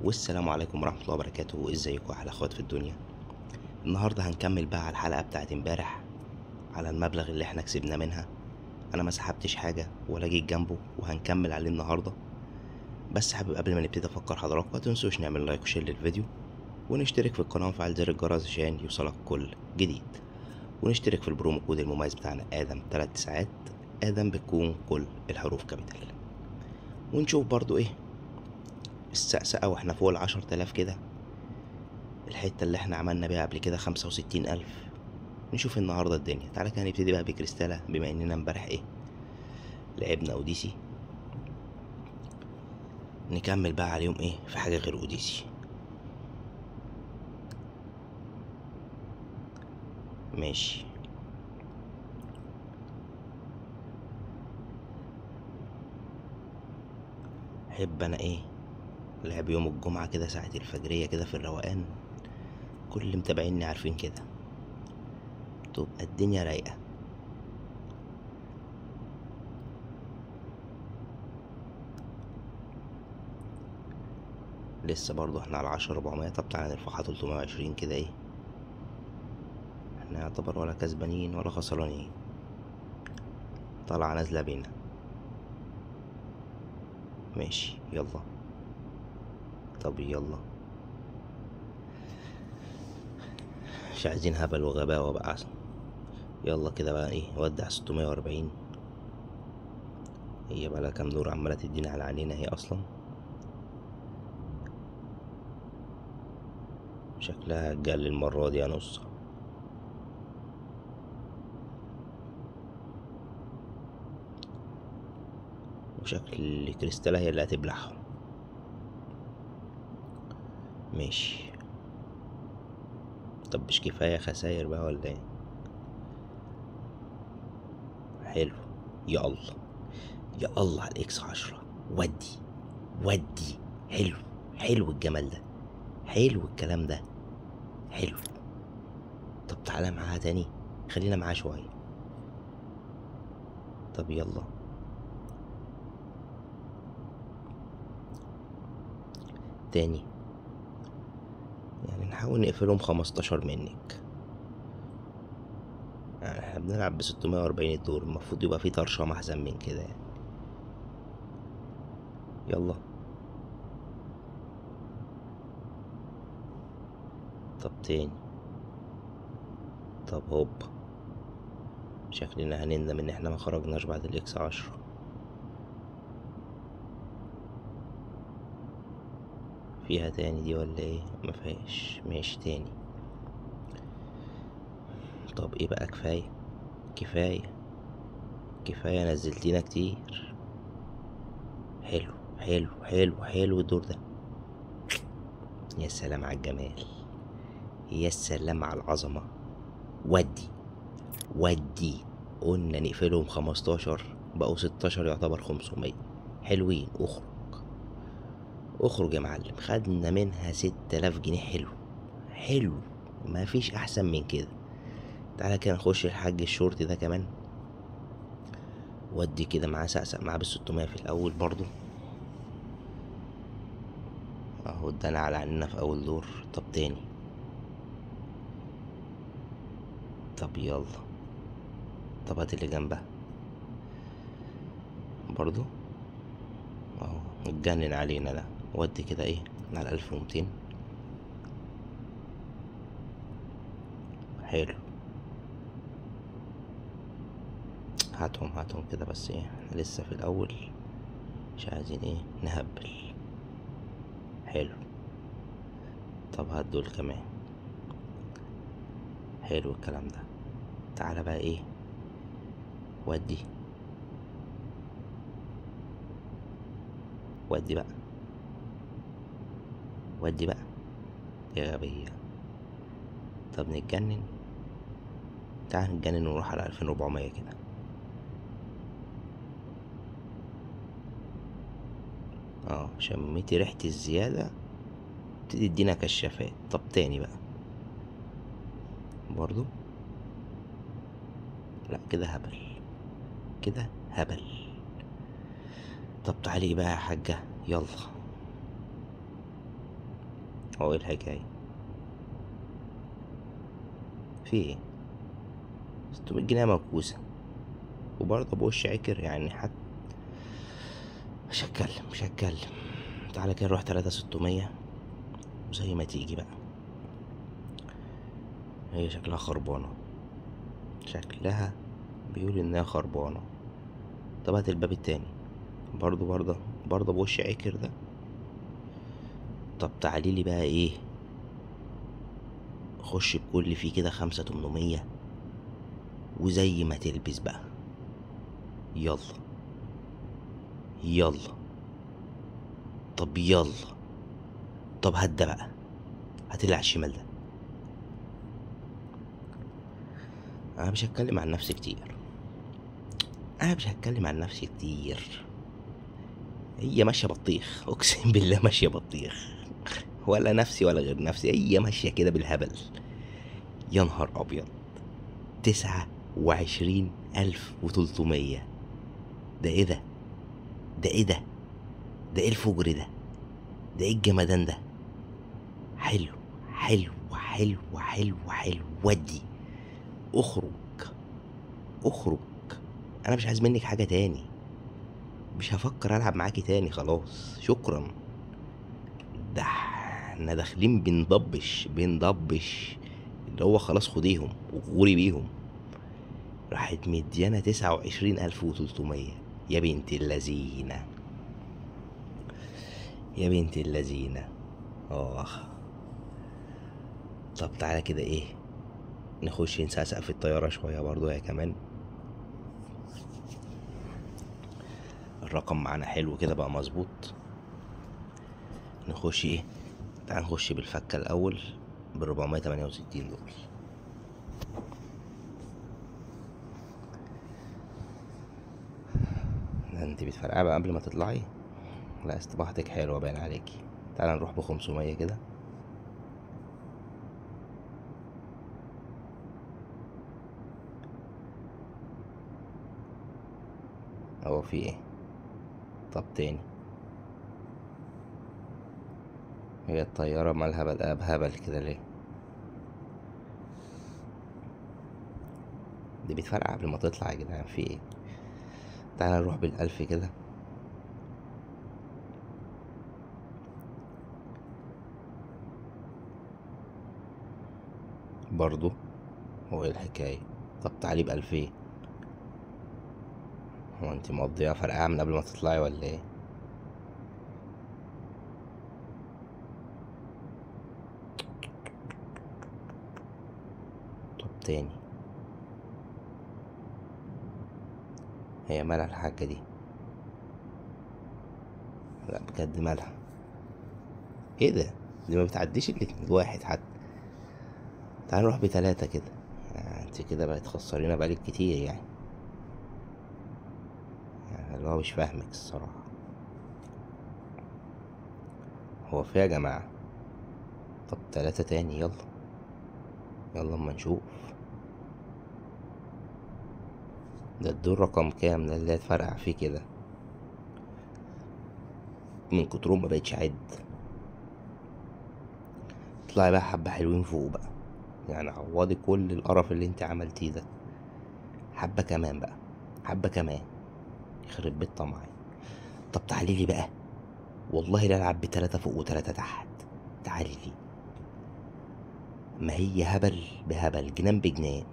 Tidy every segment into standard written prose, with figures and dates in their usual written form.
والسلام عليكم ورحمة الله وبركاته. ازيكم احلى اخوات في الدنيا. النهارده هنكمل بقى على الحلقة بتاعت امبارح، على المبلغ اللي احنا كسبنا منها. انا ما سحبتش حاجة ولا جيت جنبه، وهنكمل عليه النهارده. بس حابب قبل ما نبتدي افكر حضراتكم ما تنسوش نعمل like و share للفيديو، ونشترك في القناة ونفعل زر الجرس عشان يوصلك كل جديد، ونشترك في ال promo code المميز بتاعنا ادم 3 ساعات. ادم بتكون كل الحروف capital. ونشوف برضو ايه السقسقة واحنا فوق 10,000 كده، الحتة اللي احنا عملنا بيها قبل كده 65,000. نشوف النهاردة الدنيا. تعالى كده نبتدي بقى بكريستالة، بما اننا امبارح ايه لعبنا اوديسي، نكمل بقى عليهم ايه في حاجة غير اوديسي. ماشي، احب انا ايه لعب يوم الجمعة كده ساعة الفجرية كده في الروقان، كل اللي متابعيني عارفين كده، تبقى الدنيا رايقة. لسه برضو احنا على 10,400. طب تعالى نرفعها 320 كده، ايه احنا يعتبر ولا كسبانين ولا خسرانين، طالعة نازلة بينا. ماشي يلا، طب يلا، مش عايزين هبل وغباوة بقى. يلا كده بقى ايه، ودع 640. هي بقى لها كام دور عمالة تدينا على عينينا هي اصلا، شكلها هتجلي المرة دي يا نص. وشكل كريستالة هي اللي هتبلعهم. ماشي، طب مش كفاية خساير بقى ولا ايه؟ حلو، يا الله يا الله على ال X 10. ودي ودي، حلو حلو الجمال ده، حلو الكلام ده، حلو. طب تعالى معاها تاني، خلينا معاها شوية. طب يلا تاني، يعني نحاول نقفلهم 15 منك. يعني احنا بنلعب ب640 الدور، المفروض يبقى في طرشة احسن من كده يعني. يلا، طب تاني، طب هوب، شكلنا هنندم ان احنا ما خرجناش بعد ال X 10. فيها تاني دي ولا ايه؟ ما فيهاش. ماشي تاني. طب ايه بقى، كفاية كفاية كفاية، نزلتينا كتير. حلو حلو حلو حلو الدور ده. يا سلام على الجمال، يا سلام على العظمة. ودي ودي، قلنا نقفلهم 15، بقوا 16، يعتبر 500. حلوين. اخرج اخرج يا معلم، خدنا منها 6000 جنيه. حلو حلو، ما فيش احسن من كده. تعالى كده نخش الحاج الشورت ده كمان، ودي كده معاه سقسق معاه بال600 في الاول برضو، اهو ادانا على عيننا في اول دور. طب تاني، طب يلا، طب هات اللي جنبها برضو، اهو اتجنن علينا ده. ودي كده ايه على 1200. حلو، هاتهم هاتهم كده، بس ايه احنا لسه في الاول، مش عايزين ايه نهبل. حلو، طب هات دول كمان. حلو الكلام ده. تعالى بقى ايه، ودي ودي بقى، ودي بقى يا غبية. طب نتجنن، تعال نتجنن ونروح على 2400 كده. اه شميتي ريحة الزيادة، ابتدي ادينا كشافات. طب تاني بقى برضو، لا كده هبل، كده هبل. طب تعالي بقى يا حاجة، يلا. هو ايه الحكاية؟ في ايه؟ 600 جنيه موكوسة وبرضه بوش عكر يعني. حتى مش هتكلم مش هتكلم. تعالى كده نروح 3600 وزي ما تيجي بقى. هي شكلها خربانة، شكلها بيقول انها خربانة. طب هات الباب التاني برضه برضه برضه بوش عكر ده. طب تعالي لي بقى ايه، خش بكل فيه كده 5800 وزي ما تلبس بقى. يلا يلا، طب يلا، طب هات ده بقى، هات اللي على الشمال ده. انا مش هتكلم عن نفسي كتير، انا مش هتكلم عن نفسي كتير. هي ماشية بطيخ، اقسم بالله ماشية بطيخ، ولا نفسي ولا غير نفسي، هي ماشية كده بالهبل. يا نهار ابيض، 29300. ده ايه ده؟ ده ايه ده؟ ده ايه الفجر ده؟ ده ايه الجمدان ده؟ حلو حلو حلو حلو حلو. ودي اخرج اخرج، انا مش عايز منك حاجة تاني، مش هفكر العب معاكي تاني خلاص، شكرا. ده احنا داخلين بنضبش بنضبش، اللي هو خلاص خديهم وغوري بيهم. راحت مديانا 29300. يا بنت اللذينة يا بنت اللذينة. اه طب تعالى كده ايه، نخش نسقسق في الطيارة شوية برضو يا كمان. الرقم معانا حلو كده بقى مظبوط. نخش ايه، تعال نخش بالفكة الأول ب468 دول. ده انت بتفرقعي بقى قبل ما تطلعي؟ لا استباحتك حلوة باين عليكي. تعال نروح ب500 كده. هو في ايه؟ طب تاني، هي الطيارة مالها بدأ بهبل كده ليه؟ دي بتفرقع قبل ما تطلع يا جدعان، في ايه؟ تعالى نروح بال1000 كده. برضو هو ايه الحكاية؟ طب تعالي ب2000. هو انت مقضيها فرقعة من قبل ما تطلعي ولا ايه؟ طب تاني، هي مالها الحاجة دي؟ لا بجد مالها؟ ايه ده؟ دي ما بتعديش الواحد حتى. تعال نروح ب3 كده. انت كده بقت خسرينا بقالك كتير يعني، اللي هو مش فاهمك الصراحة. هو في يا جماعة؟ طب 3 تاني، يلا يلا اما نشوف. ده الدور رقم كام ده اللي هتفرقع فيه كده؟ من كترهم ما بقتش عد. اطلعي بقى حبة حلوين فوق بقى، يعني عوضي كل القرف اللي انت عملتيه ده. حبة كمان بقى، حبة كمان، يخرب بيت طمعي. طب تعالي لي بقى، والله لا العب ب3 فوق و3 تحت. تعالي لي، ما هي هبل بهبل، جنان بجنان.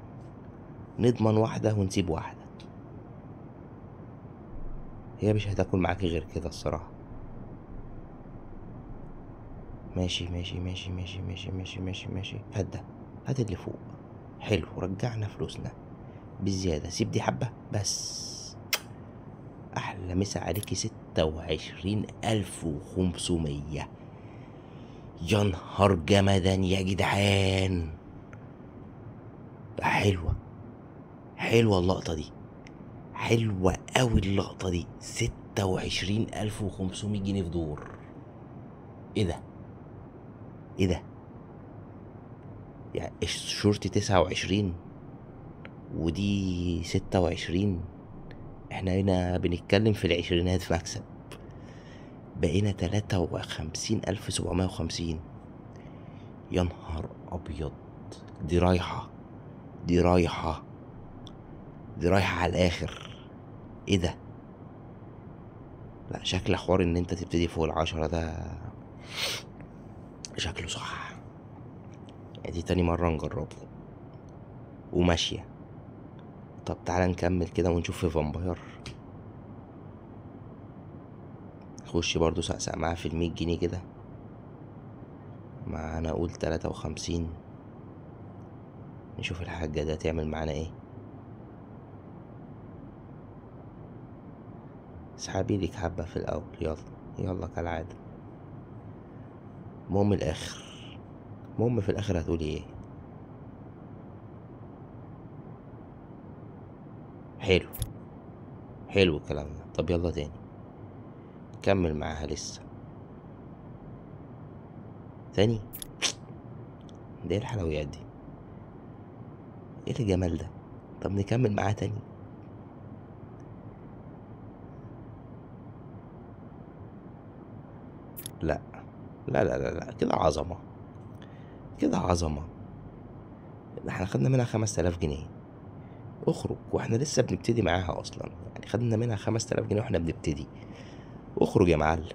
نضمن واحدة ونسيب واحدة. هي مش هتاكل معاكي غير كده الصراحة. ماشي ماشي ماشي ماشي ماشي ماشي ماشي ماشي. هات ده، هات اللي فوق. حلو، رجعنا فلوسنا بالزيادة. سيب دي حبة بس. أحلى مسا عليكي 26500. يا نهار جمدان يا جدعان. حلوة حلوة اللقطة دي، حلوة أوي اللقطة دي. 26500 جنيه في دور. ايه ده؟ ايه ده؟ يعني الشورت 29 ودي 26، احنا هنا بنتكلم في العشرينات في مكسب. بقينا 53750. يا نهار ابيض، دي رايحة، دي رايحة، دي رايحة على الاخر. ايه ده؟ لا شكل حوار ان انت تبتدي فوق 10 ده شكله صح. يعني دي تاني مرة نجربه وماشية. طب تعالى نكمل كده ونشوف في vampire. خش برضو سقسق معاه في 100 جنيه كده، معانا قول 53. نشوف الحاجة ده تعمل معانا ايه. اسحبي لك حبة في الأول، يلا يلا كالعادة. المهم الآخر، المهم في الآخر هتقولي ايه. حلو حلو الكلام ده. طب يلا تاني كمل معاها لسه تاني. ده ايه الحلويات دي؟ ايه الجمال ده؟ طب نكمل معاها تاني. لا لا لا لا لا، كده عظمة، كده عظمة. ده احنا خدنا منها 5000 جنيه. اخرج واحنا لسه بنبتدي معاها اصلا، يعني خدنا منها 5000 جنيه واحنا بنبتدي. اخرج يا معلم.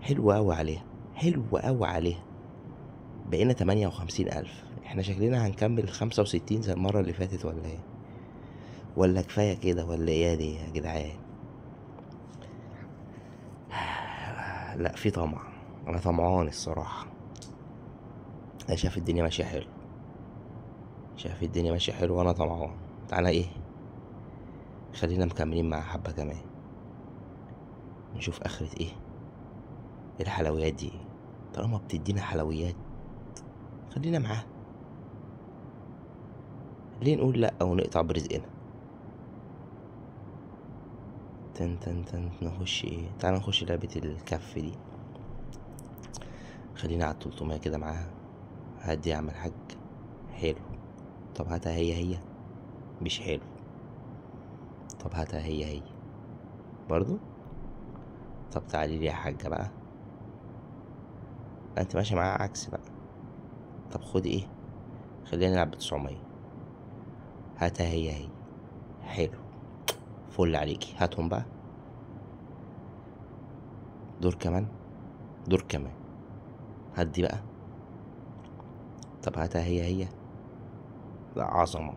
حلوة اوي عليها، حلوة اوي عليها. بقينا 58000. احنا شكلنا هنكمل 65 زي المرة اللي فاتت ولا ايه؟ ولا كفاية كده ولا ايه دي يا جدعان؟ لا في طمع، انا طمعان الصراحة. انا شايف الدنيا ماشية حلو، شايف الدنيا ماشية حلو وانا طمعان. تعالى ايه، خلينا مكملين مع حبة كمان، نشوف اخرة ايه الحلويات دي. طالما بتدينا حلويات خلينا معاها، ليه نقول لا ونقطع برزقنا؟ تن تن تن. نخش ايه؟ تعالى نخش لعبة الكف دي. خلينا على 300 كده معاها. هدي يا عم الحاج. حلو. طب هاتها هي هي، مش حلو. طب هاتها هي هي برضو. طب تعالي لي يا حاجة بقى، انت ماشي معاها عكس بقى. طب خدي ايه، خلينا نلعب ب900. هاتها هي هي. حلو، فل عليكي. هاتهم بقى. دور كمان، دور كمان. هدي بقى. طب هاتها هي هي. لا عظمة،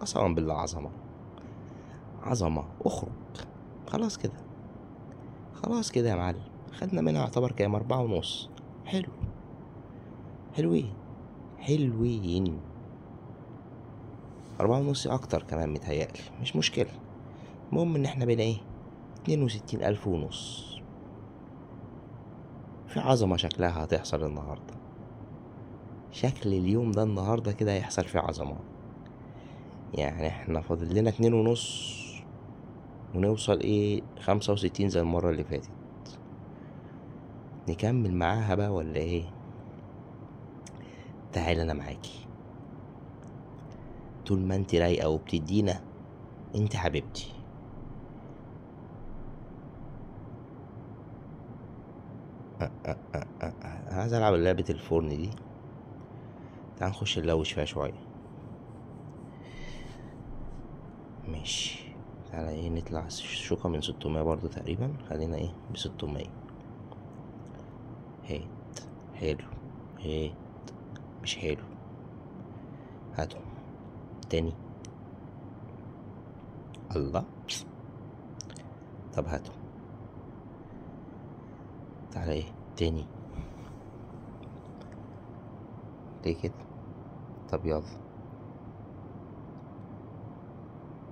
قسما بالله عظمة، عظمة. اخرج خلاص كده، خلاص كده يا معلم. خدنا منها يعتبر كام؟ 4.5. حلو، حلوين حلوين. 4.5 اكتر كمان متهيألي، مش مشكلة. المهم ان احنا بقينا ايه، 62,500. في عظمة شكلها هتحصل النهاردة، شكل اليوم ده النهاردة كده هيحصل فيه عظمة. يعني احنا فاضل لنا 2.5 ونوصل ايه 65 زي المرة اللي فاتت. نكمل معاها بقى ولا ايه؟ تعالى انا معاكي طول ما انت رايقة وبتدينا، انت حبيبتي. انا عايز العب لعبة الفرن دي. تعال نخش نلوش فيها شوية. ماشي، تعالى ايه نطلع شوكة من 600 برضو تقريبا. خلينا ايه ب600. هات، حلو. هات، مش حلو. هاتهم تاني. الله، طب هاتهم. تعالى ايه تاني. ليه كده؟ طب يلا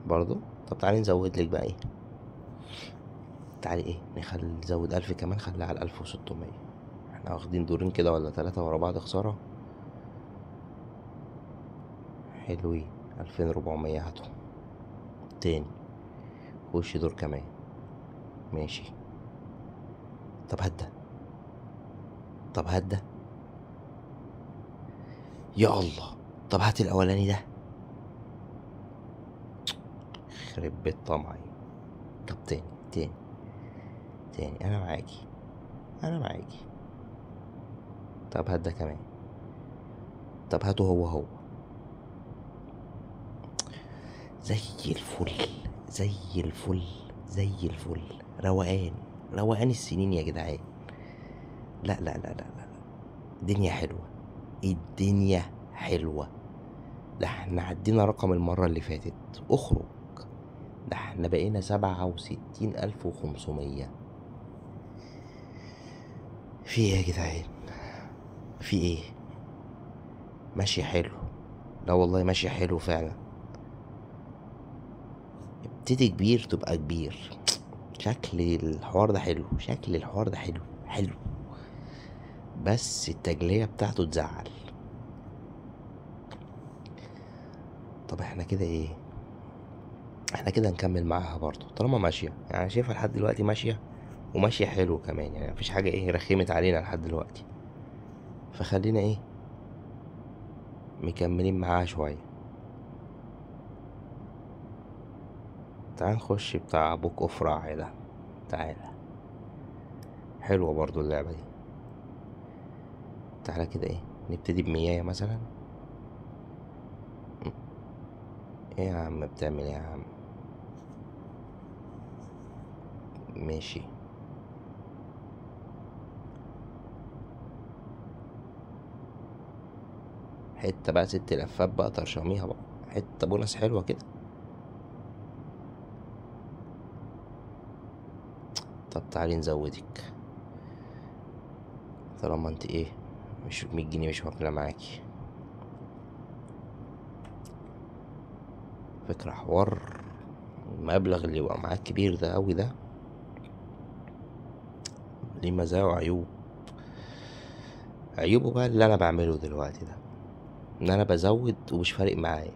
برضو. طب تعالي نزود لك بقى ايه، تعالي ايه نخلي نزود 1000 كمان، خليها على 1600. احنا واخدين دورين كده ولا 3 ورا بعض خسارة. حلوين، 2400. هاتهم تاني. خش دور كمان. ماشي. طب هات ده، طب هات ده. يا الله، طب هات الاولاني ده. خرب بيت طمعي. طب تاني تاني تاني، انا معاكي، انا معاكي. طب هات ده كمان. طب هاته هو هو. زي الفل زي الفل زي الفل. روقان روقان السنين يا جدعان. لا لا لا لا لا، الدنيا حلوة، الدنيا حلوة. ده احنا عدينا رقم المرة اللي فاتت، اخرج. ده احنا بقينا 67,500. في ايه يا جدعان؟ في ايه؟ ماشي حلو. لا والله ماشي حلو فعلا. ابتدي كبير تبقى كبير. شكل الحوار ده حلو، شكل الحوار ده حلو حلو، بس التجلية بتاعته تزعل. طب احنا كده ايه؟ احنا كده نكمل معاها برضو طالما ماشية، يعني شايفها لحد دلوقتي ماشية وماشية حلو كمان، يعني مفيش حاجة ايه رخمت علينا لحد دلوقتي، فخلينا ايه مكملين معاها شوية. تعال نخش بتاع بوك اوف راعي ده، تعالى. حلوة برضو اللعبة دي. تعالى كده ايه نبتدي بمية مثلا. ايه يا عم بتعمل ايه يا عم؟ ماشي. حتة بقى 6 لفات بقى ترشميها بقى، حتة بونص حلوة كده. طب تعالي نزودك طالما انت ايه مش 100 جنيه مش واكلة معاكي. فكرة حوار المبلغ اللي يبقى معاك كبير ده قوي، ده ليه مزايا وعيوب. عيوبه بقى اللي انا بعمله دلوقتي ده، ان انا بزود ومش فارق معايا.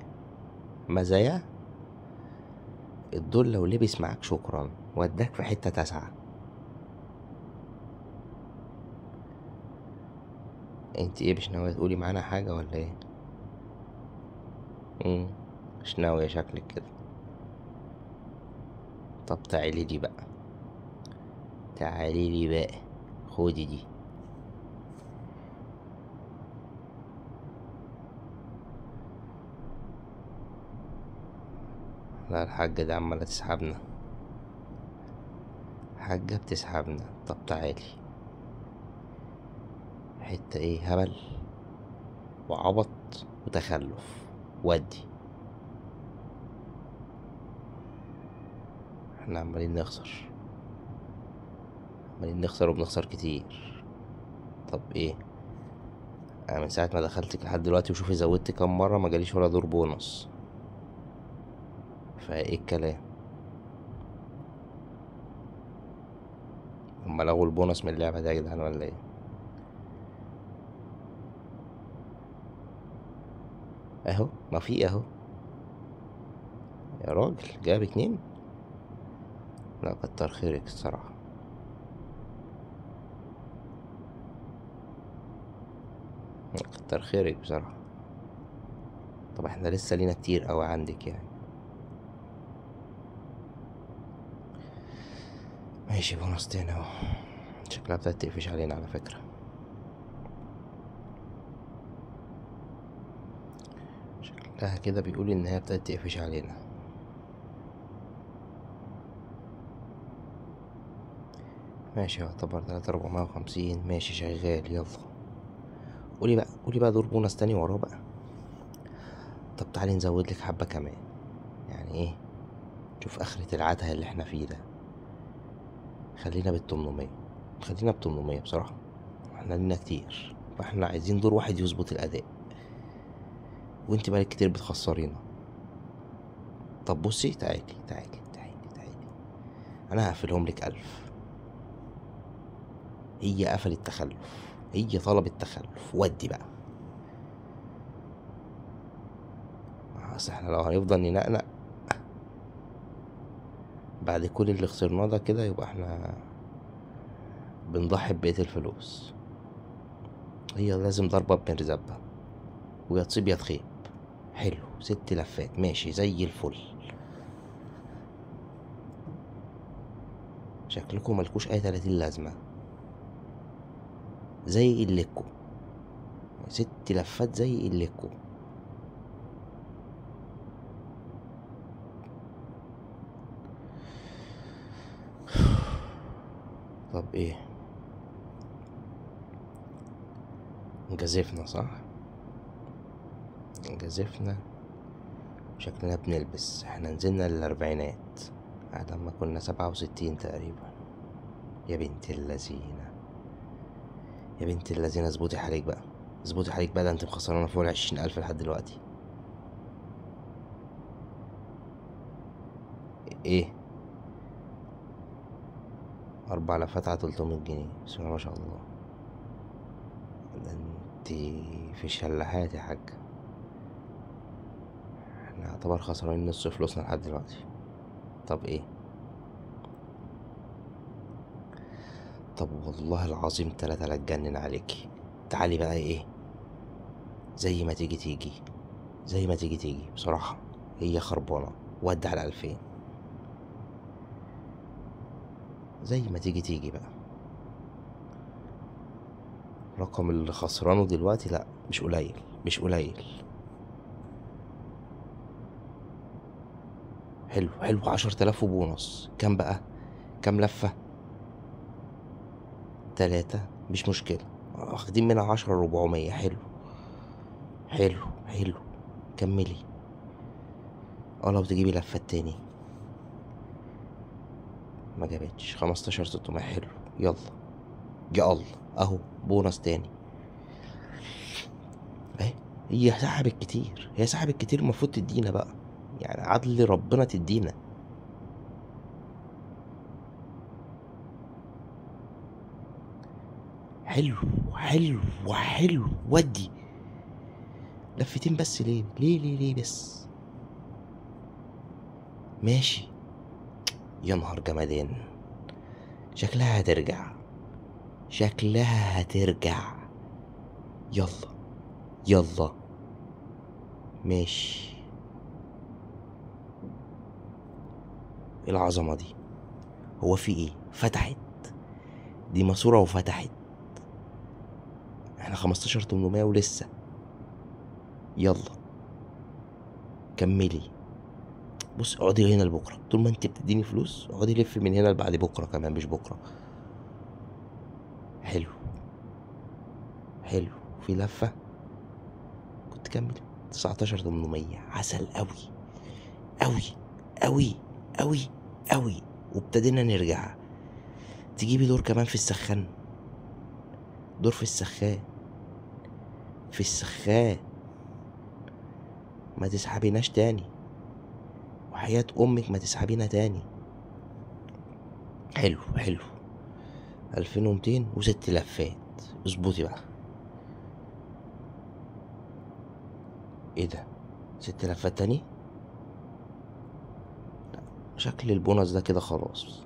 مزايا الدول لو لبس معاك شكرا وداك في حتة تاسعة. انت ايه مش ناوية تقولي معانا حاجة ولا ايه؟ مش ناوية شكلك كده. طب تعالي لي بقى، تعالي لي بقى، خدي دي. لا الحاجة دي عمالة تسحبنا، حاجة بتسحبنا. طب تعالي حتة ايه هبل وعبط وتخلف ودي. احنا عمالين نخسر، عمالين نخسر وبنخسر كتير. طب ايه، انا من ساعة ما دخلتك لحد دلوقتي وشوفي زودت كام مرة ما جاليش ولا دور بونص، فايه الكلام؟ هما لغوا البونص من اللعبة دي يا جدعان ولا ايه؟ اهو ما في اهو يا راجل، جاب 2. لا كتر خيرك الصراحة. كتر خيرك بصراحة. طب احنا لسه لينا كتير قوي عندك يعني. ماشي بونص تاني اهو. شكلها ابتدت تقفش علينا على فكرة. شكلها كده بيقول ان هي ابتدت تقفش علينا. ماشي يعتبر 3450. ماشي شغال. يلا قولي بقى، قولي بقى دور بونص تاني وراه بقى. طب تعالي نزود لك حبة كمان، يعني ايه شوف اخرة العتها اللي احنا فيه ده. خلينا بال800، خلينا ب800 بصراحة، احنا لينا كتير، فاحنا عايزين دور واحد يظبط الاداء، وانت بقالك كتير بتخسرينا. طب بصي تعالي تعالي تعالي تعالي، انا هقفلهم لك 1000. هي قفلت تخلف، هي طلبت تخلف، ودي بقى. اصل احنا لو هنفضل ننقنق بعد كل اللي خسرناه ده كده، يبقى احنا بنضحي ببقية الفلوس. هي لازم ضربة بمرزبة، ويا تصيب يا تخيب. حلو 6 لفات ماشي زي الفل. شكلكم ملكوش اي 30 لازمة، زي قلتكم. 6 لفات زي الليكو. طب ايه، جازفنا صح؟ جازفنا شكلنا بنلبس. احنا نزلنا للاربعينات بعد ما كنا 67 تقريبا. يا بنت اللذينة، يا بنت اللذينة، اظبطي حالك بقى، اظبطي حالك بقى، ده انت مخسرانة فوق 20,000 لحد دلوقتي. ايه 4 لفات على 300 جنيه، بسم الله ما شاء الله. ده انت في شلاحات يا حاج. احنا يعتبر خسرانين نص فلوسنا لحد دلوقتي. طب ايه، طب والله العظيم 3 لا اتجنن عليكي. تعالي بقى ايه، زي ما تيجي تيجي، زي ما تيجي تيجي بصراحة. هي خربانة، ودي على 2000، زي ما تيجي تيجي بقى. الرقم اللي خسرانة دلوقتي لا مش قليل، مش قليل. حلو حلو، 10,000 وبونص. كام بقى؟ كام لفة؟ 3، مش مشكلة، واخدين منها 10,400. حلو حلو حلو، كملي. لو تجيبي لفة تاني. ما جابتش. 15,600. حلو، يلا يا الله، اهو بونص تاني اهي. هي سحبت كتير، هي سحبت كتير، المفروض تدينا بقى يعني، عدل ربنا تدينا. حلو حلو حلو، ودي لفتين بس. ليه ليه ليه ليه بس؟ ماشي. يا نهار جمدان، شكلها هترجع، شكلها هترجع. يلا يلا ماشي. ايه العظمة دي؟ هو في ايه؟ فتحت دي ماسورة وفتحت. احنا 15,800 ولسه. يلا كملي. بص اقعدي هنا لبكرة، طول ما انت بتديني فلوس اقعدي لفي من هنا لبعد بكره كمان، مش بكره. حلو حلو، في لفه كنت كمل. 19,800، عسل قوي قوي قوي قوي قوي. وابتدينا نرجع. تجيبي دور كمان في السخان، دور في السخان، في السخان. ما تسحبيناش تاني وحياة امك، ما تسحبينا تاني. حلو حلو، 2200 وست لفات. اظبطي بقى. ايه ده؟ 6 لفات تاني؟ لا، شكل البونص ده كده خلاص،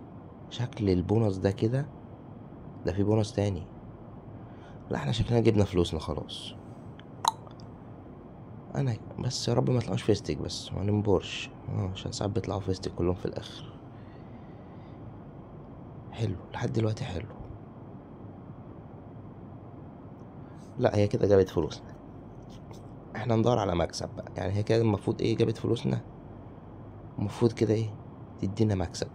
شكل البونص ده كده، ده في بونص تاني. لا احنا شكلنا جبنا فلوسنا خلاص. انا بس يا رب ما يطلعوش فيستك، بس ما ننبرش، عشان ساعات بيطلعوا فيستك كلهم في الاخر. حلو لحد دلوقتي، حلو. لا هي كده جابت فلوسنا، احنا ندور على مكسب بقى يعني. هي كده المفروض ايه، جابت فلوسنا، المفروض كده ايه، تدينا مكسب.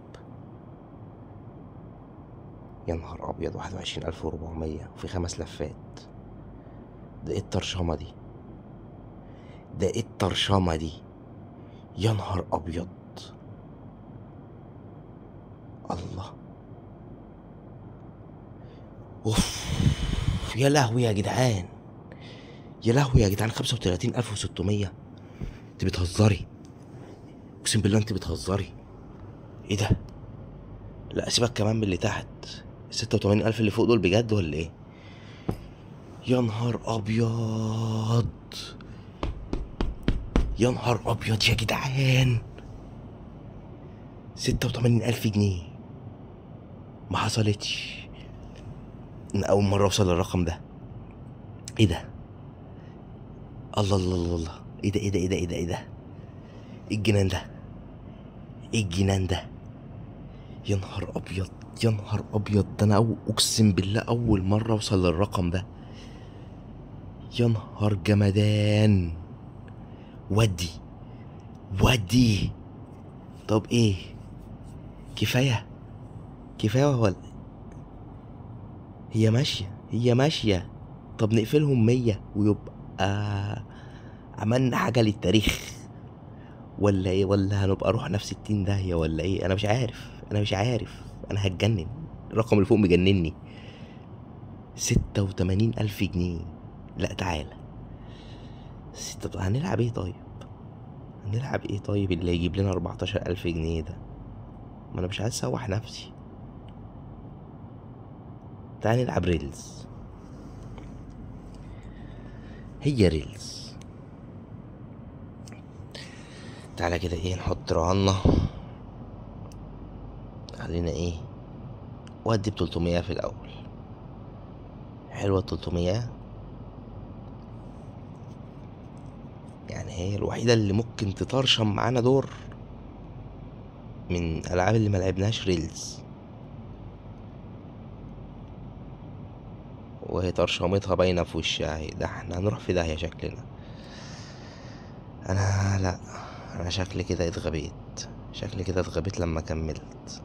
يا نهار ابيض، 21,400 وفي 5 لفات. ده ايه الطرشمه دي؟ ده ايه الطرشمه دي؟ يا نهار ابيض. الله، اوف، يا لهوي يا جدعان، يا لهوي يا جدعان. 35,600. انت بتهزري، اقسم بالله انت بتهزري. ايه ده؟ لا سيبك كمان من اللي تحت، 86,000 اللي فوق دول بجد ولا ايه؟ يا نهار ابيض، يا نهار ابيض يا جدعان. 86,000 جنيه، ما حصلتش. انا اول مرة اوصل للرقم ده. ايه ده؟ الله الله الله الله، ايه ده ايه ده ايه ده ايه ده ايه ده؟ ايه الجنان ده؟ ايه الجنان ده؟ يا نهار ابيض، يا نهار ابيض. ده انا اقسم بالله اول مرة اوصل للرقم ده. يا نهار جمدان. ودي ودي. طب ايه، كفاية كفاية ولا هي ماشية؟ هي ماشية. طب نقفلهم 100 ويبقى عملنا حاجة للتاريخ ولا ايه؟ ولا هنبقى روحنا في 60 داهية ولا ايه؟ انا مش عارف، انا مش عارف، انا هتجنن. الرقم اللي فوق مجنني. 86,000 جنيه. لا تعالى، هنلعب ايه طيب؟ هنلعب ايه طيب اللي يجيب لنا 14,000 جنيه ده؟ ما انا مش عايز اسوح نفسي. تعال نلعب reels. هي reels. تعالى كده ايه، نحط رهاننا علينا ايه، وادي ب300 في الاول. حلوة 300، يعني هي الوحيدة اللي ممكن تطرشم معانا دور من الالعاب اللي ما لعبناش reels، وهي طرشمتها باينة في وشها. ده احنا هنروح في داهية شكلنا. انا لا، انا شكلي كده اتغبيت، شكلي كده اتغبيت لما كملت.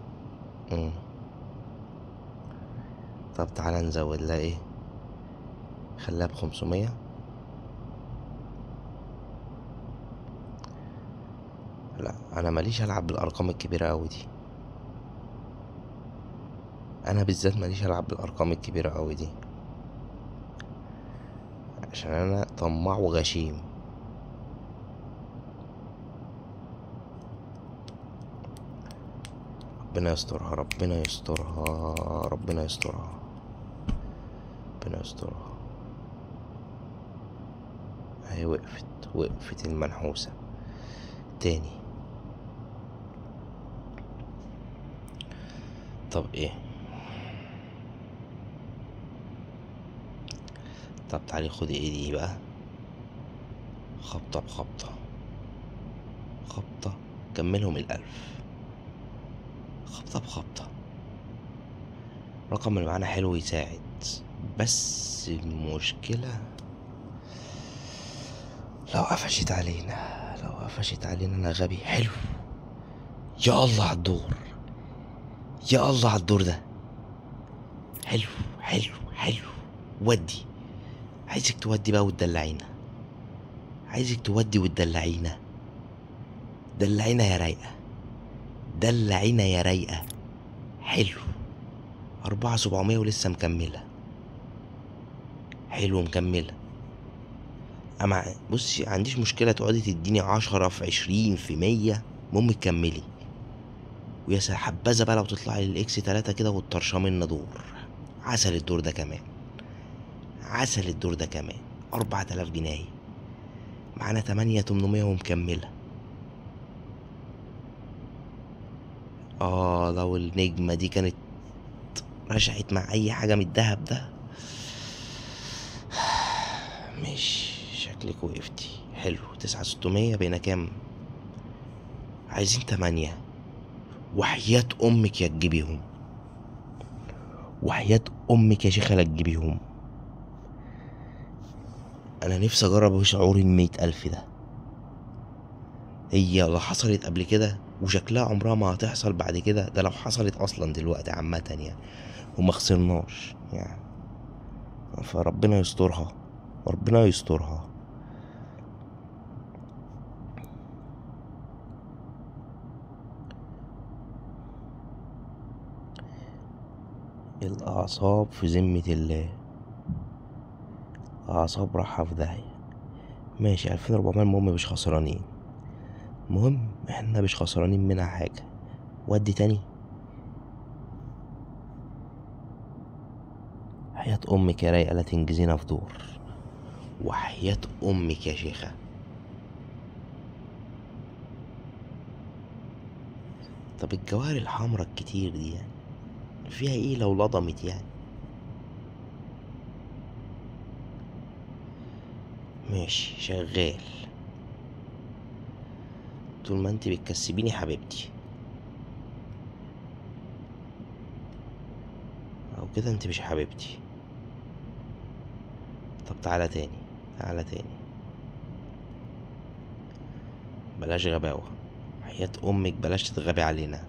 طب تعالى نزود لها ايه، خليها ب500. لا انا ماليش العب بالارقام الكبيرة اوي دي، انا بالذات ماليش العب بالارقام الكبيرة اوي دي، عشان انا طماع وغشيم. ربنا يسترها، ربنا يسترها، ربنا يسترها، ربنا يسترها. اهي وقفت، وقفت المنحوسة تاني. طب ايه، طب تعالي خدي ايه دي بقى، خبطة بخبطة، خبطة، كملهم 1000، خبطة بخبطة. الرقم اللي معانا حلو يساعد، بس المشكلة لو قفشت علينا، لو قفشت علينا انا غبي. حلو، يا الله على الدور، يا الله على الدور ده. حلو حلو حلو. ودي، عايزك تودي بقى وتدلعينا، عايزك تودي وتدلعينا. دلعينا يا رايقة، دلعينا يا رايقة. حلو، 4700 ولسه مكملة. حلو مكملة. أما بصي، عنديش مشكلة تقعدي تديني 10 في 20 في 100، المهم تكملي. ويا حبذا بقى لو تطلعي للإكس 3 كده وتطرشمي لنا دور. عسل الدور ده كمان، عسل الدور ده كمان. 4000 جنيه معانا، 8800 ومكملة. لو النجمة دي كانت رشعت مع أي حاجة من الدهب ده. ماشي، شكلك وقفتي. حلو، 9600 بقينا كام؟ عايزين 8. وحياة أمك يا تجيبيهم، وحياة أمك يا شيخة لا تجيبيهم. أنا نفسي أجرب شعور 100,000 ده. هي لا حصلت قبل كده وشكلها عمرها ما هتحصل بعد كده، ده لو حصلت أصلا دلوقتي عامة يعني، وما خسرناش يعني، فربنا يسترها، ربنا يسترها. الأعصاب في ذمة الله، الأعصاب راحة في داهية. ماشي، 2400، المهم مش خسرانين، المهم احنا مش خسرانين منها حاجة. ودي تاني، حياة أمك يا رايقة لا تنجزينا في دور، وحياة أمك يا شيخة. طب الجواهر الحمرا الكتير دي يعني فيها ايه لو لضمت يعني؟ ماشي، شغال طول ما انت بتكسبيني حبيبتي، او كده انت مش حبيبتي. طب تعالى تاني، تعالى تاني، بلاش غباوة حياة امك، بلاش تتغبي علينا،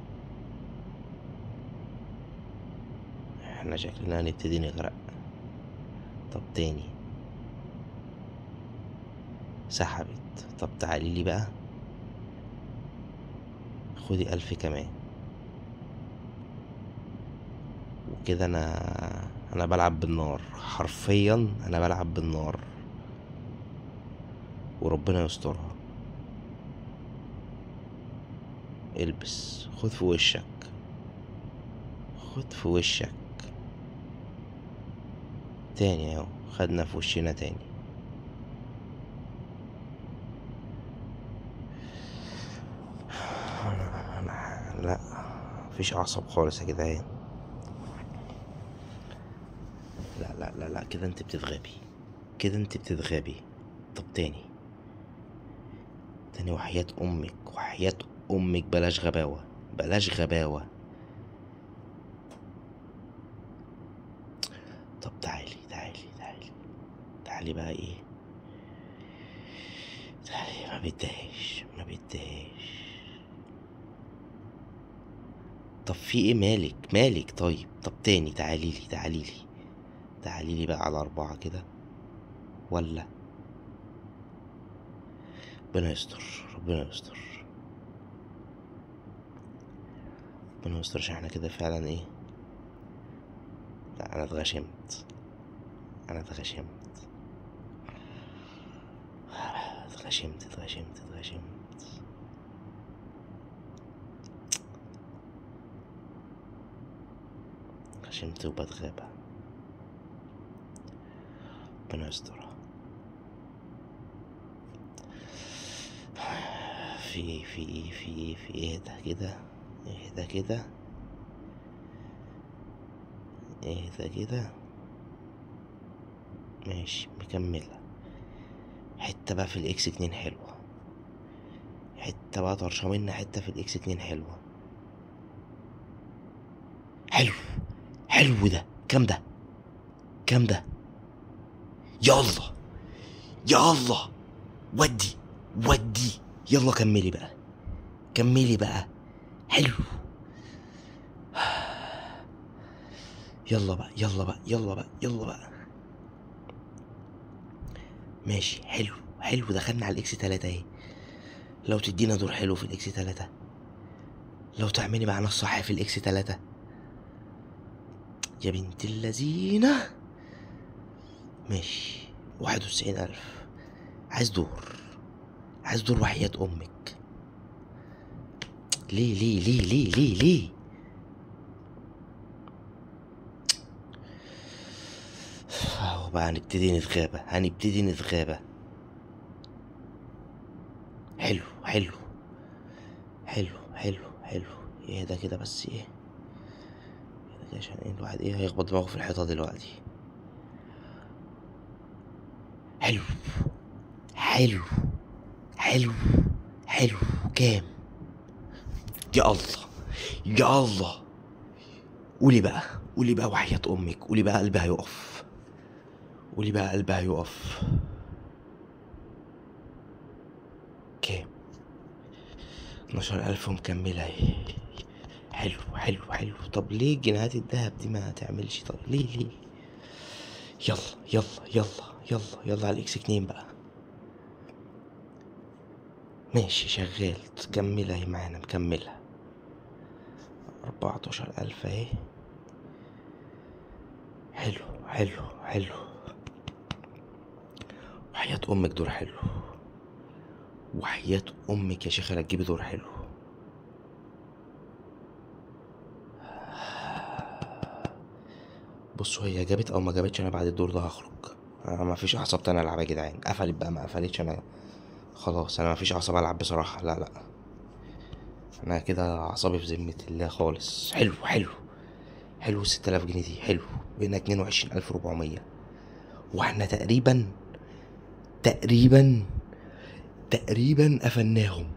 احنا شكلنا هنبتدي نغرق. طب تاني، سحبت. طب تعالي لي بقى، خدي 1000 كمان. وكده انا بلعب بالنار حرفيا، انا بلعب بالنار وربنا يسترها. البس، خد في وشك، خد في وشك تاني اهو، خدنا في وشنا تاني. لا مفيش اعصاب خالص يا جدعان. لا لا لا لا، كده انت بتتغابي، كده انت بتتغابي. طب تاني تاني، وحياة امك، وحياة امك بلاش غباوة، بلاش غباوة. طب تعالي تعالي تعالي تعالي بقى، ايه تعالي، ما بدهاش ما بدهاش. طب في ايه، مالك مالك؟ طيب طب تاني، تعالي لي تعالي لي تعالي لي بقى على 4 كده، ولا ربنا يستر، ربنا يستر، ربنا يستر، عشان احنا كده فعلا ايه. لا انا اتغشمت، انا اتغشمت اتغشمت اتغشمت اتغشمت. غشمت وبتغابى، ربنا يسترها. في ايه في ايه في ايه في ايه؟ اهدى كده، اهدى كده، اهدى كده. ماشي مكملة. حتة بقى في ال X 2 حلوة، حتة بقى طرشة منا، حتة في ال X 2 حلوة. حلو حلو ده، كام ده كام ده؟ يلا يلا ودي ودي، يلا كملي بقى، كملي بقى. حلو، يلا بقى يلا بقى يلا بقى يلا بقى. ماشي حلو حلو، دخلنا على ال X 3 اهي. لو تدينا دور حلو في ال X 3، لو تعملي معانا الصح في ال X 3 يا بنت اللذينة. ماشي 91,000. عايز دور، عايز دور وحياة أمك. ليه ليه ليه ليه ليه ليه؟ اهو بقى هنبتدي نتغابى، هنبتدي نتغابى. حلو حلو حلو حلو حلو. ايه ده كده بس؟ ايه ده كده؟ عشان ايه الواحد ايه هيخبط دماغه في الحيطة دلوقتي. حلو حلو حلو حلو. كام؟ يا الله يا الله، قولي بقى، قولي بقى وحياة أمك، قولي بقى قلبي هيقف، قولي بقى قلبي هيقف. كام؟ 12,000 ومكملة اهي. حلو حلو حلو. طب ليه جنيهات الدهب دي ما تعملش؟ طب ليه ليه؟ يلا يلا يلا يلا يلا على ال X 2 بقى. ماشي شغال، تكمل اهي معانا، مكملها. 14,000 اهي. حلو حلو حلو. وحياة امك دور حلو، وحياة امك يا شيخة لا تجيبي دور حلو. بصوا هي جابت او ما جابتش، انا بعد الدور ده هخرج. انا ما فيش اعصاب تاني العب يا جدعان. قفلت بقى ما قفلتش، انا خلاص، انا ما فيش اعصاب العب بصراحة. لا لا انا كده اعصابي في ذمة الله خالص. حلو حلو حلو. 6000 جنيه دي حلو، بقينا 22,400، واحنا تقريبا تقريبا تقريبا قفلناهم.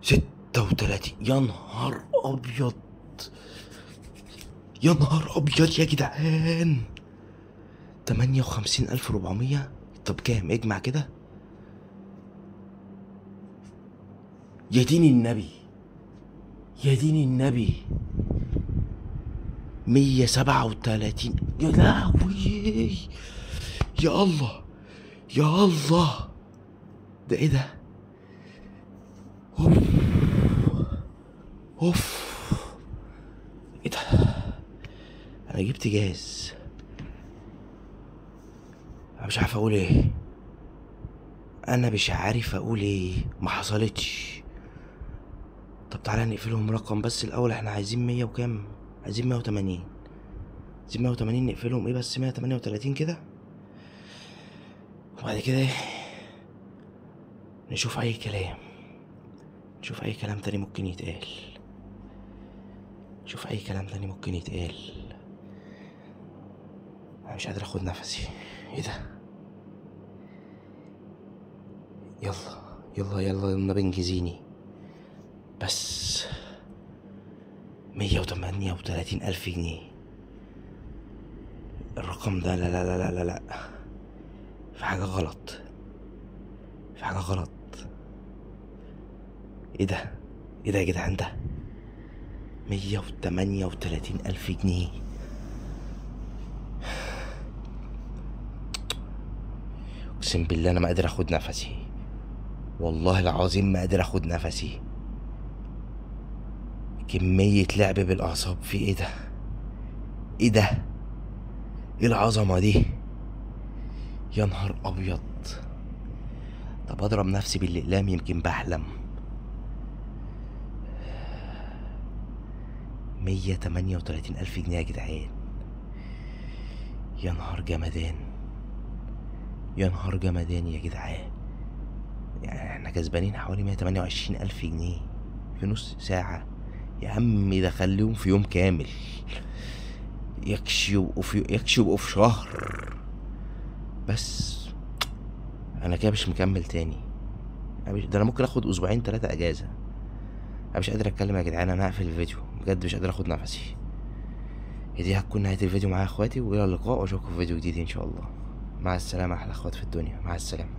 36. يا نهار ابيض، يا نهار ابيض يا جدعان. 58,400. طب كام؟ اجمع كده. يا دين النبي، يا دين النبي، 137. يا لهوي، يا الله يا الله، ده ايه ده؟ اوف اوف، ايه ده؟ انا جبت جاز، انا مش عارف اقول ايه، انا مش عارف اقول ايه، ما حصلتش. طب تعالى نقفلهم رقم بس الاول، احنا عايزين 100 وكام؟ عايزين 180، عايزين 180، نقفلهم ايه بس 138 كده، وبعد كده ايه نشوف اي كلام، نشوف اي كلام تاني ممكن يتقال، نشوف اي كلام تاني ممكن يتقال. انا مش قادر اخد نفسي، ايه ده؟ يلا يلا يلا النبي انجزيني بس. 138 ألف جنيه الرقم ده، لا لا لا لا لا، في حاجة غلط، في حاجة غلط. ايه ده؟ ايه ده يا جدعان؟ ده 138 ألف جنيه. اقسم بالله انا ما قادر اخد نفسي، والله العظيم ما قادر اخد نفسي. كمية لعب بالأعصاب في ايه ده؟ ايه ده؟ ايه العظمة دي؟ يا نهار أبيض. طب أضرب نفسي بالإقلام يمكن بحلم. 138 ألف جنيه يا جدعان، يا نهار جمدان، يا نهار جمدان يا جدعان. يعني احنا كسبانين حوالي 128 ألف جنيه في نص ساعة. يا عم ده خليهم في يوم كامل، يكشي يبقوا في شهر. بس انا كده مش مكمل تاني، ده انا ممكن اخد اسبوعين 3 اجازة. انا مش قادر اتكلم يا جدعان، انا هقفل الفيديو بجد، مش قادر اخد نفسي. دي هتكون نهاية الفيديو معايا يا اخواتي، والى اللقاء واشوفكم في فيديو جديد ان شاء الله. مع السلامة، احلى اخوات في الدنيا، مع السلامة.